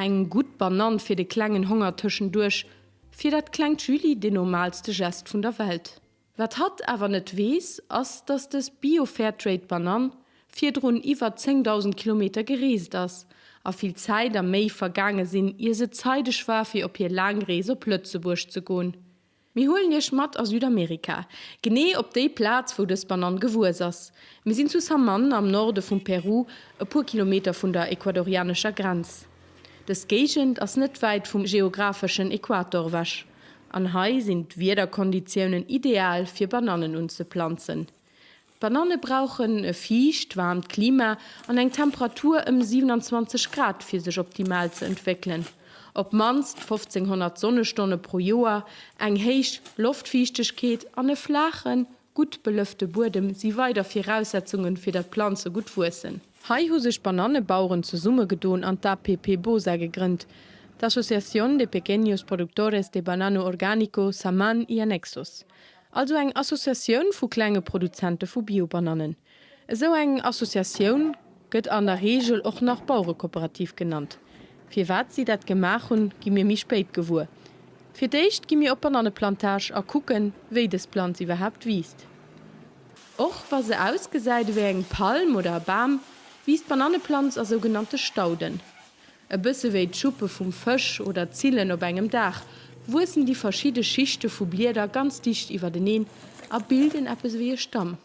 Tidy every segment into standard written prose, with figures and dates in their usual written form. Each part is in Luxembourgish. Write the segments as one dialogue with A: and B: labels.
A: Eng gutt Banann fir de klengen Honger tëschenduerch, fir dat klengt Julie deen normalste Gest vun der Welt. Wat hatt awer net weess, ass dass dës Bio-Fairtrade-Banann virdrun iwwer 10.000 Kilometer gereest ass a vill Zäit a Méi vergaange sinn, ier se zeideg war fir op hir laang Rees op Lëtzebuerg ze goen. Mir huelen iech mat a Südamerika, genee op déi Plaz wou dës Banann gewuess ass. Mir sinn zu Samán am Norde vum Peru, e puer Kilometer vun der ecuadorianescher Grenz. Dës Géigend ass net wäit vum geographeschen Equator ewech an hei sinn d'Wiederkonditiounen ideal fir Banannen unzeplanzen. D'Bananne brauchen e fiicht, waarmt Klima an eng Temperatur ëm 27 Grad fir sech optimal ze entwéckelen. Op d'mannst 1500 Sonnestonne pro Joer, eng héich Loftfiichtegkeet an e flaachen, gutt belëfte Buedem si weider Viraussetzunge fir datt d'Planze gutt wuessen. Hei hu sech Banannebaueren zesummegedoen an d'APP Bosa gegrënnt, d'Asociación de Pequeños Productores de Banano Orgánico Samán y Anexos. Also eng Associatioun vu klenge Produzente vu Biobanannen. Esou eng Associatioun gëtt an der Reegel och nach Bauerekooperativ genannt. Firwat si dat gemaach hunn, gi mir méi spéit gewuer. Fir d'éischt gi mir op d'Bananneplantage a kucken, wéi dës Planz iwwerhaapt wiisst. Och wa se ausgesäit ewéi eng Palm oder e Bam, wiisst d'Bananneplanz a sougenannte Stauden. E bësse wéi d'Schuppe vum Fësch oder d'Zillen op engem Daach, wuessen déi verschidde Schichte vu Blieder ganz dicht iwwerteneen a bilden eppes ewéi e Stamm.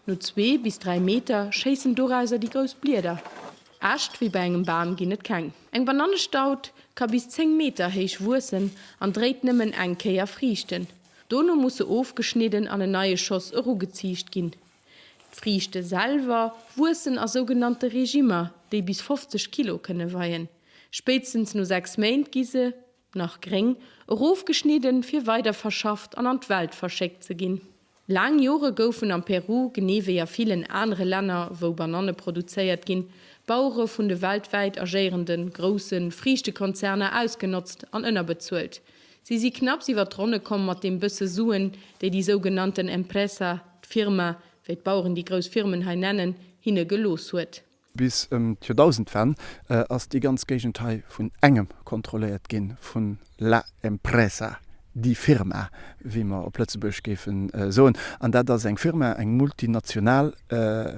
A: No zwee bis 3 Meter schéissen dorauser déi grouss Blieder. Äscht wéi bei engem Bam ginn et keng. Eng Banannestaud ka bis 10 Meter héich wuessen an dréit nëmmen eng Kéier Friichten. Dono muss se ofgeschnidden an en neie Schoss erugeziicht ginn. D'Friichte selwer wuessen a sougenannte Regimmer, déi bis 50 Kilo kënne weien. Spéitstens no 6 Méint gi se, nach gréng, erofgeschnidden, fir weiderverschafft an an d'Welt verschéckt ze ginn. Laang Jore goufen am Peru, genee wéi a villen anere Länner, wou Bananne produzéiert ginn, Bauere vun de weltwäit agéierende grousse Friichtekonzerner ausgenotzt an ënnerbezuelt. Si si knapps iwwer d'Ronne komm mat deem bësse Suen, déi déi sougenannten Empresa, d'Firma, wéi d'Baueren déi grouss Firmen hei nennen, hinne gelooss huet.
B: Bis ëm d'Joerdausendwenn ass déi ganz Géigend hei vun engem kontrolléiert ginn, vun la empresa, die Firma, wéi mer op Lëtzebuergesch géife soen. An dat ass eng Firma, eng multinational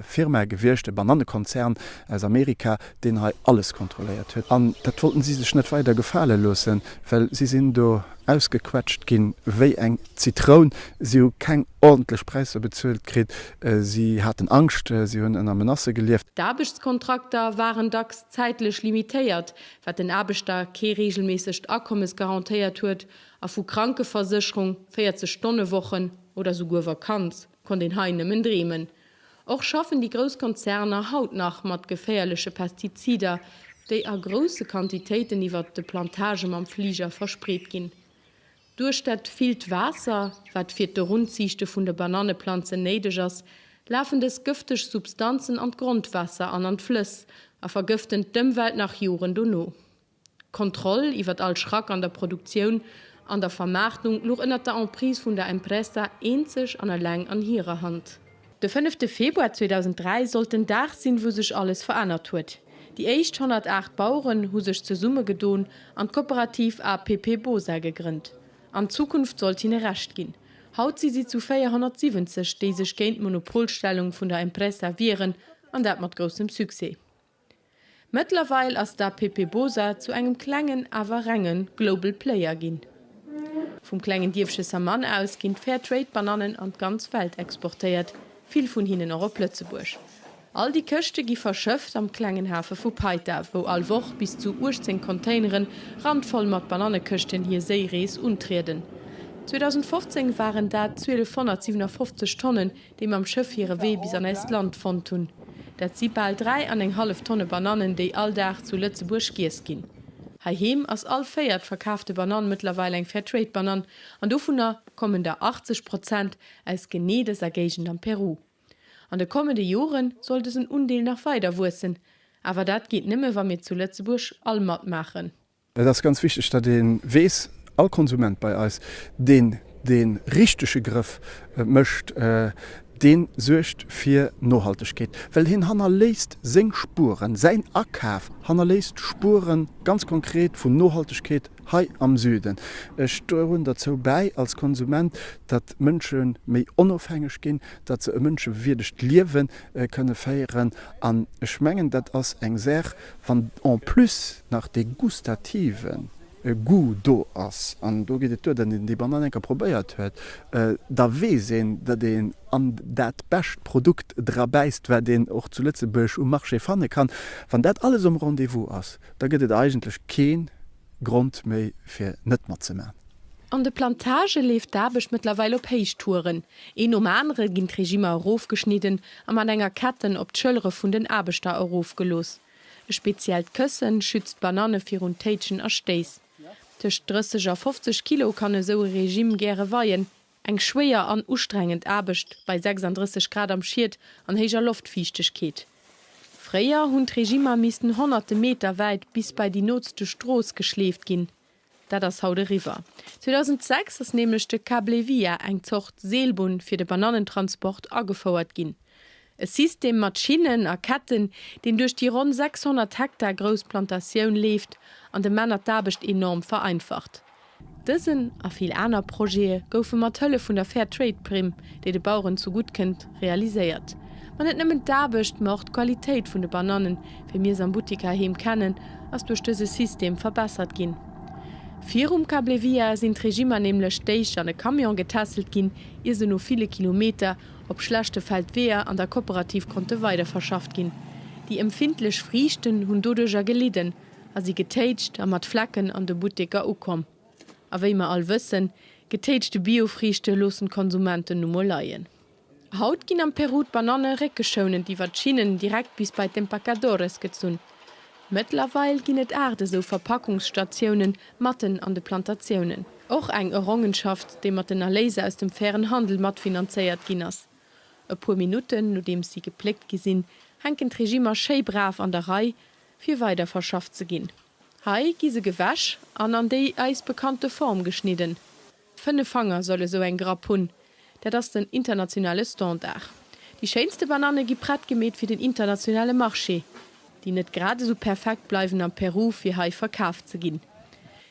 B: Firma gewiescht, e Banannekonzern aus Amerika, deen hei alles kontrolléiert huet. An dat wollten si sech net weider gefale loossen, well si sinn do ausgequetscht ginn wéi eng Zitroun. Si hu keng ordentlech Präisser bezuelt kritt, si haten Angscht, si hunn ënner Menacë gelieft.
A: D'Aarbechtskontrakter waren dacks zäitlech limitéiert, wat den Aarbechter kee reegelméissegt Akommes garantéiert huet, a vu Krankeversécherung, 40 Stonne-Wochen oder souguer Vakanz konnt een hei nëmmen dreemen. Och schaffen déi grouss Konzerner haut nach mat geféierleche Pestizider, déi a grousse Quantitéiten iwwert de Plantagë mam Fliger verspreet ginn. Duerch dat villt Waasser, wat fir d'Erunziichte vun de Bananneplanzen néideg ass, lafen dës gëfteg Substanzen an d'Grondwaasser an an d'Flëss a vergëften d'Ëmwelt nach Joren dono. D'Kontroll iwwert all Schrack an der Produktioun an der Vermaartung louch ënnert der Emprise vun der Empresa eenzeg an eleng an hirer Hand. De fënnefte Februar 2003 sollt den Dag sinn, wou sech alles verännert huet. Déi éischt 108 Baueren hu sech zesummegedoen an d'Kooperativ APP Bosa gegrënnt. An Zukunft sollt hinne Recht ginn. Haut si si zu 470, déi sech géint d'Monopolstellung vun der Empresa wieren, an dat mat groussem Succès. Mëttlerweil ass d'APP Bosa zu engem klengen awer renge Global Player ginn. Vum klengen Dierfche Saman aus ginn d'Fair Trade Banannen an d'ganz Welt exportéiert, vill vun hinnen och op Lëtzebuerg. All déi Këschte gi verschëfft am klengen Hafe vu Paita, wou all Woch bis zu 18 Containeren randvoll mat Banannekëschten hir Séirees untrieden. 2015 waren dat 1257 Tonnen, déi mam Schëff hire Wee bis an eist Land fonnt hunn. Dat si bal 3 an eng hallef Tonne Banannen, déi all Dag zu Lëtzebuerg giess ginn. Heiheem ass all véiert verkaafte Banann mëttlerweil eng Fairtrade-Banann, an dovunner kommen der 80 Prozent aus genee dëser Géigend am Peru. An de kommende Jore soll dësen Undeel nach weider wuessen. Awer dat geet nëmme wa mir zu Lëtzebuerg all matmaachen.
B: Et ass ganz wichteg, datt ee weess, all Konsument bei eis, deen dee richtege Grëff mécht, dee suergt fir Nohaltegkeet, well hien hannerléisst seng Spueren, säin Akaf hannerléisst Spueren, ganz konkret vun Nohaltegkeet hei am Süden. Ech droen derzou bäi als Konsument, datt d'Mënsche méi onofhängeg ginn, datt se e mënschewierdegt Liewe kënne féieren. An ech mengen, dat ass eng Saach, wann en plus nach dee gustative Goût do ass, an do geet et duer, datt een déi Banann eng Kéier probéiert huet, da weess een, datt een an dat bescht Produkt dra bäisst, wat een och zu Lëtzebuerg um Marché fanne kann. Wann dat alles um Rendez-vous ass, da gëtt et eigentlech kee Grond méi fir net matzemaachen.
A: An de Plantagë leeft d'Aarbecht mëttlerweil op Héichtouren. Een nom anere ginn d'Regimmer erofgeschnidden a mat enger Ketten op d'Schëllere vun den Aarbechter erofgelooss. E speziellt Këssen schützt d'Bananne virun Téitschen a Stéiss. Tëscht 30 a 50 Kilo kann esou e Regimm gäre weien. Eng schwéier an ustrengend Aarbecht bei 36 Grad am Schied an héijer Loftfiichtegkeet. Fréier hunn d'Regimmer missten honnerte Meter wäit bis bei déi nootste Strooss geschleeft ginn. Dat ass haut eriwwer. 2006 ass nämlech de Cablevia, eng Zort Seelbunn fir de Banannentransport, agefouert ginn. E System mat Schinnen a Ketten, deen duerch déi ronn 600 Hektar grouss Plantatioun leeft an de Männer d'Aarbecht enorm vereinfacht. Dësen a vill aner Projete goufe mat Hëllef vun der Fair Trade Primm, déi de Baueren zu gutt kënnt, realiséiert. Ma net nëmmen d'Aarbecht, ma och d'Qualitéit vun de Banannen, wéi mir se am Buttik heiheem kennen, ass duerch dëse System verbessert ginn. Virum Cablevia sinn d'Regimmer nämlech d'éischt an e Camion getässelt ginn, ier se no ville Kilometer op schlechte Feldweeër an der Kooperativ konnte weiderverschafft ginn. Déi empfindlech Friichten hunn doduercher gelidden a si getéitscht a mat Flecken an de Butteker ukomm. A wéi mer all wëssen, getéitschte Biofriichte loossen d'Konsumenten nu mol leien. Haut ginn am Peru d'Bananne réckeschounend iwwer d'Schinnen direkt bis bei d'Empacadores gezunn. Mëttlerweil ginn et 8 esou Verpackungsstatiounen matten an de Plantatiounen. Och eng Errongenschaft, déi mat den Erléiser aus dem fairen Handel matfinanzéiert ginn ass. E puer Minutten nodeems si gepléckt gi sinn, hänken d'Regimmer schéi brav an der Rei, fir weider verschafft ze ginn. Hei gi se gewäsch an an déi eis bekannte Form geschnidden. 5 Fanger soll esou eng Grapp hunn, dat ass den internationale Standard. Déi schéinste Bananne gi prett gemeet fir den internationale Marché, déi net grad esou perfekt bleiwen am Peru fir hei verkaf ze ginn.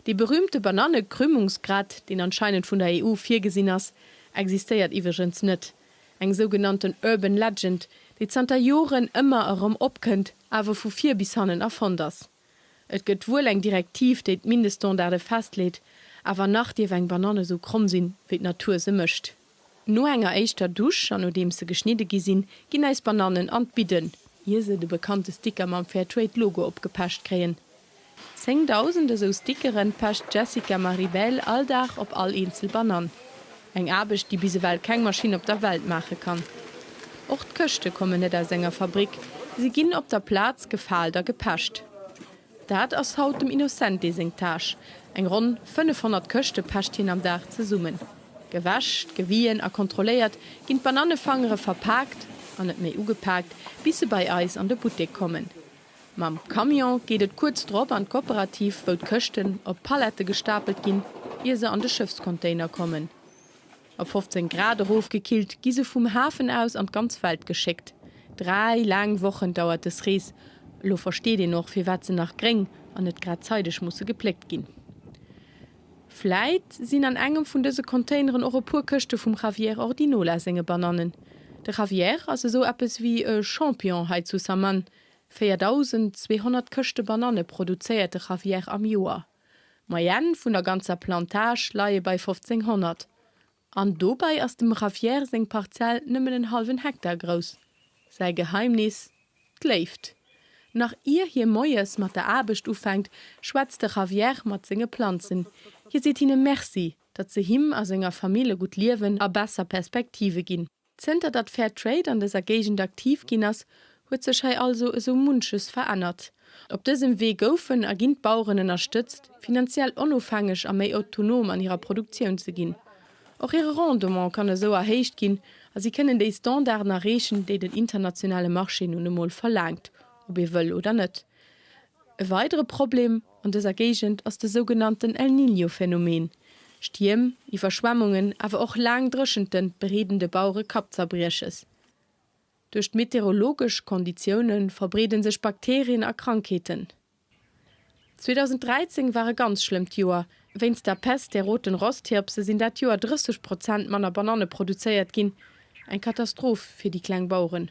A: Dee berühmte Bananne-Krümmungsgrad, deen anscheinend vun der EU virgesinn ass, existéiert iwwregens net. Eng sougenannten Urban Legend, déi zanter Joren ëmmer erëm opkënnt, awer vu vir bis hannen erfonnt ass. Et gëtt wuel eng Direktiv, déi d'Mindeststandarde festleet, awer nach dierf eng Banann esou kromm sinn, wéi d'Natur se mécht. No enger éischter Dusch an nodeems se geschnidde gi sinn, ginn eis Banannen an d'Bidden, ier se de bekannte Sticker mam Fairtrade-Logo opgepecht kréien. 10.000 esou Stickeren pecht d'Jessica Maribel all Dag op all eenzel Banann. Eng Aarbecht, déi bis ewell keng Maschinn op der Welt maache kann. Och d'Këschte kommen net aus enger Fabrick, si ginn op der Plaz gefaalt a gepecht. Dat ass haut dem Innocente seng Tâche. Eng ronn 500 Këschte pecht hien am Dag zesummen. Gewäsch, gewien a kontrolléiert ginn d'Banannefangere verpaakt, an net méi ugepaakt, bis se bei eis an de Buttek kommen. Mam Camion geet et kuerz drop an d'Kooperativ, wou d'Këschten op Pallette gestapelt ginn, ier se an de Schëffscontainer kommen. Op 15 Grad erofgekillt, gi se vum Hafen aus an d'ganz Welt geschéckt. Dräi laang Wochen dauert dës Rees. Elo versteet een och, firwat se nach gréng an net grad zeideg musse gepléckt ginn. Vläit sinn an engem vun dëse Containeren och e puer Këschte vum Javier Ordinola senge Banannen. De Javier ass esou eppes wéi e Champion hei zu Saman. 4.200 Këschte Bananne produzéiert de Javier am Joer. D'Moyenne vun der ganzer Plantage leie bei 1.500. An dobäi ass dem Javier seng Parzell nëmmen en hallwen Hektar grouss. Säi Geheimnis, D'Léift. Nach ier hie moies mat der Aarbecht ufänkt, schwätzt de Javier mat senge Planzen. Hie seet hinne Merci, datt se him a senger Famill e gutt Liewen a besser Perspektive ginn. Zënter datt Fair Trade an dëser Géigend aktiv ginn ass, huet sech hei also esou munches verännert. Op dësem Wee goufen a ginn d'Baueren ënnerstëtzt, finanziell onofhängeg a méi autonom an hirer Produktioun ze ginn. Och hire Rendement kann esou erhéicht ginn a si kënnen déi Standarden erreechen, déi den internationale Marché nun emol verlaangt. Ob ee wëll oder net. E weidere Problem an dëser Géigend ass de sougenannten El Niño-Phänomen. Stierm, Iwwerschwemmungen, awer och laang Dréchente bereeden de Bauere Kappzerbrieches. Duerch d'meteorologesch Konditioune verbreede sech Bakterien a Krankheeten. 2013 war e ganz schlëmmt Joer. Wéinst der Pest der roten Rosthirpse sinn dat Joer 30 Prozent manner Bananne produzéiert ginn. Eng Katastroph fir déi kleng Baueren.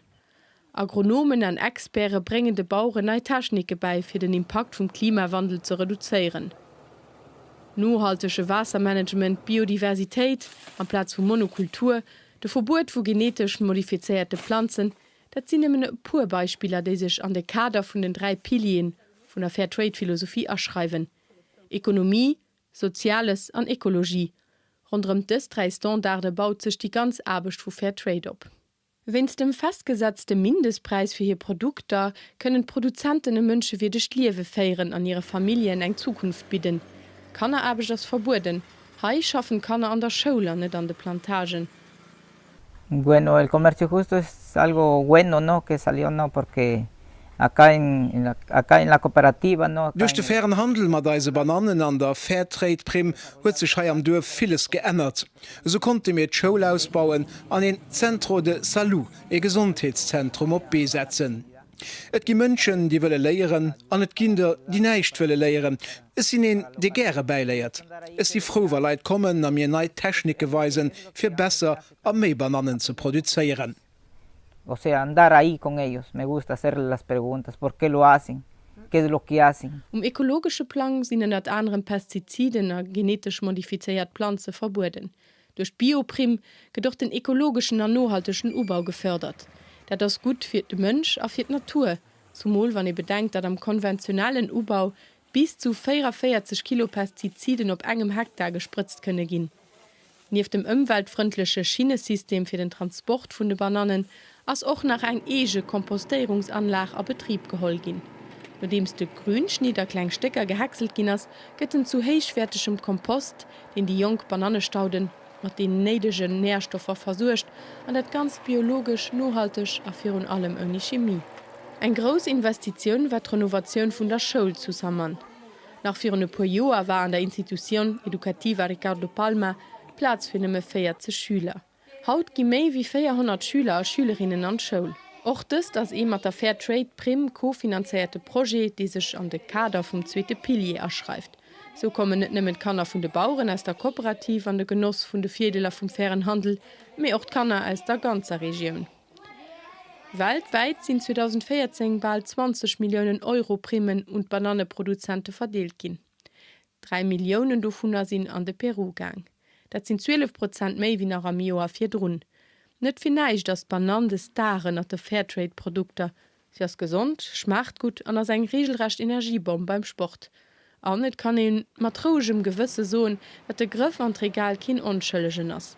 A: Agronomen an Experte bréngen de Baueren nei Technike bäi fir den Impakt vum Klimawandel ze reduzéieren. Nohaltege Waassermanagement, Biodiversitéit amplaz vu Monokultur, de Verbuet vu genetesch modifizéierte Planzen, dat sinn nëmmen e puer Beispiller, déi sech an de Kader vun den 3 Piliere vun der Fair-Trade-Philosophie aschreiwen, Ekonomie, Soziales an Ekologie. Ronderëm dës 3 Standarde baut sech déi ganz Aarbecht vu Fair Trade op. Wéinst dem festgesetzte Mindestpräis fir hir Produkter kënnen d'Produzenten e mënschewierdegt Liewe féieren an hire Familljen eng Zukunft bidden. Kanneraarbecht ass verbueden. Hei schaffen d'Kanner an der Schoul an net an de Plantagen.
C: Bueno, el comercio justo es algo bueno, no, que salió, no, porque acá en la, acá en la cooperativa, no, acá
D: Duerch de fairen Handel mat eise Banannen an der Fairtrade-Primm huet sech hei am Duerf villes geännert. Esou konnte mir d'Schoul ausbauen an een Centro de Salud, ee Gesondheetszentrum, op d'Bee setzen. Et gi Mënschen, déi wëlle léieren, an et ginn der, déi näischt wëlle léieren. Ech sinn een, dee gäre bäiléiert. Ech si frou, wa Leit kommen a mir nei Technike weisen, fir besser a méi Banannen ze produzéieren.
C: O sea, andar ahí con ellos, me gusta hacerles las preguntas, por qué lo hacen, qué es lo que hacen.
A: Um ekologesche Plang sinn ënnert anerem Pestiziden a genetesch modifizéiert Planze verbueden. Duerch d'Bioprimm gëtt och den ekologeschen an nohaltegen Ubau gefërdert. Dat ass gutt fir de Mënsch a fir d'Natur, zumol wann ee bedenkt, datt am konventionellen Ubau bis zu 44 Kilo Pestiziden op engem Hektar gesprëtzt kënne ginn. Nieft dem ëmweltfrëndleche Schinnesystem fir den Transport vun de Banannen ass och nach eng eege Kompostéierungsanlag a Betrib geholl ginn. Nodeems de Grünschnitt a kleng Stécker gehäckselt ginn ass, gëtt en zu héichwäertegem Kompost, deen déi jonk Banannestauden mat den néidegen Närstoffer versuergt, an dat Ganzt biologesch, nohalteg a virun allem ouni Chemie. Eng grouss Investitioun war d'Renovatioun vun der Schoul zu Saman. Nach virun e puer Joer war an der Institución Educativa Ricardo Palma Plaz fir nëmme 40 Schüler. Haut gi méi wéi 400 Schüler a Schülerinnen an d'Schoul. Och dëst ass ee mat der Fair Trade Primm kofinanzéierte Projet, dee sech an de Kader vum zweete Pilier aschreift. Sou kommen net nëmmen d'Kanner vun de Baueren aus der Kooperativ an de Genoss vun de Virdeeler vum fairen Handel, mee och d'Kanner aus der ganzer Regioun. Weltwäit sinn 2014 bal 20 Milliounen Euro Primmen un d'Bananneproduzente verdeelt ginn. 3 Milliounen dovunner sinn an de Peru gaang. Dat sinn 12 Prozent méi wéi nach am Joer virdrun. Net fir näischt ass d'Banann de Star ënnert de Fairtrade-Produkter. Si ass gesond, schmaacht gutt an ass eng reegelrecht Energiebomm beim Sport. An et kann ee mat rouegem Gewësse soen, datt de Grëff an d'Regal keen Onschëllegen ass.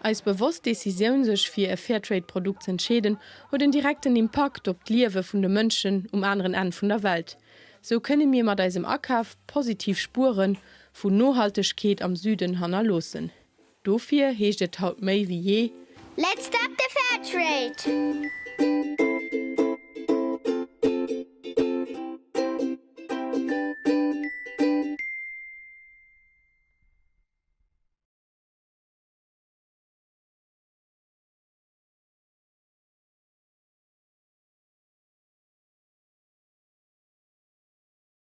A: Eis bewosst Decisioun, sech fir e Fairtrade-Produkt z'entscheeden, huet en direkten Impakt op d'Liewe vun de Mënschen um aneren Enn vun der Welt. Sou kënne mir mat eisem Akaf positiv Spuere vun Nohaltegkeet am Süden hannerloossen. Dofir heescht et haut méi wéi jee.
E: Let's stop the fair trade!